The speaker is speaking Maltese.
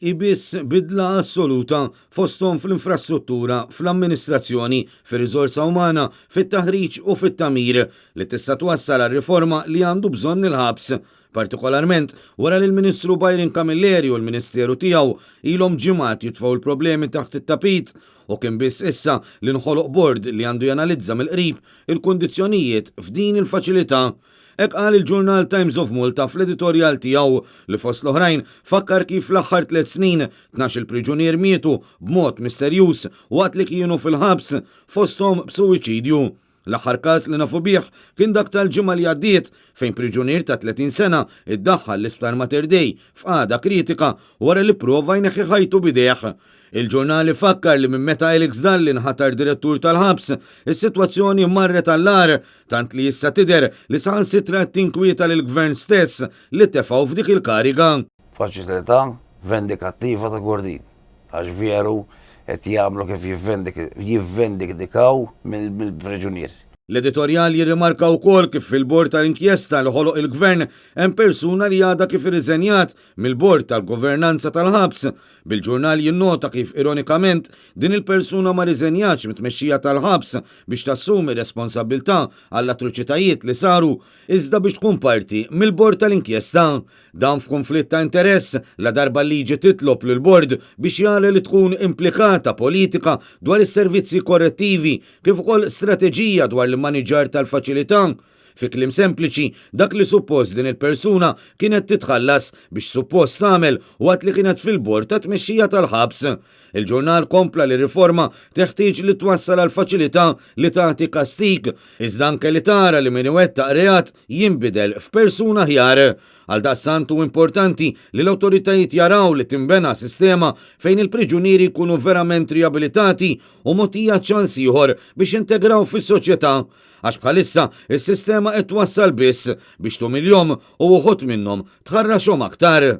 hi biss bidla assoluta fosthom fl-infrastruttura, fl-amministrazzjoni, fir-riżorsa umana, fit-taħriġ u fit-tagħmir li tista' twassal għar-riforma li għandu bżonn il-ħabs. Partikolarment wara li l-Ministru Byron Camilleri u l-Ministeru tiegħu ilhom ġimgħat jitfgħu l-problemi taħt it-tapit u kien biss issa li nħoloq bord li għandu janalizza mill-qrib il-kundizzjonijiet f'din il-faċilità. Hekk qal il-ġurnal Times of Malta fl-editorjal tiegħu li fost l-oħrajn fakkar kif fl-aħħar tliet snin 12-il priġunier mietu b'mod misterjuż waqt li kienu fil-ħabs, fosthom b'suwiċidju. L-aħħar każ li nafu bih kien dak tal-ġimgħa li għaddiet fejn priġunier ta' 30 sena iddaħħal l-Isptar Mater Dei f'qagħda kritika wara li pprova jneħħi ħajtu b'idejh. Il-ġurnal ifakkar li minn meta Alex Dalli nħatar direttur tal-ħabs, is-sitwazzjoni marret għall-agħar tant li issa tidher li saħansitra qed tinkwieta lill-Gvern stess li tefgħu f'dik il-kariga. Faċilità vendikattiva ta' Gordin, għax veru qed jagħmlu kif jivvendikdikaw mill-priġunier. L-editorjal jirrimarka wkoll kif fil-bord tal-inkjesta li ħoloq il-Gvern hemm persuna li għadha kif irriżenjat mill-bord tal-governanza tal-ħabs, bil-ġurnal jinnota kif ironikament din il-persuna ma rriżenjatx mit-tmexxija tal-ħabs biex tassumi responsabbiltà għall-atroċitajiet li saru iżda biex tkun parti mill-bord tal-inkjesta. Dan f'kunflitt ta' interess ladarba l-liġi titlob lill-bord biex jara li tkun implikata politika dwar is-servizzi korrettivi kif ukoll strateġija dwar l-immaniġġar tal-faċilità. Fi kliem sempliċi, dak li suppost din il-persuna kienet titħallas biex suppost tagħmel waqt li kienet fil-bord ta' tmexxija tal-ħabs. Il-ġurnal kompla li riforma teħtieġ li twassal għal faċilità li tagħti kastig, iżda anke li tara li min iwettaq reat jinbidel f'persuna aħjar. Għaldaqstant hu importanti li l-awtoritajiet jaraw li tinbena sistema fejn il-priġunieri jkunu verament riabilitati u mogħtija ċans ieħor biex jintegraw fis-soċjetà. Għax bħalissa is-sistema qed twassal biss biex tumiljhom u uħud minnhom tħarraxhom aktar.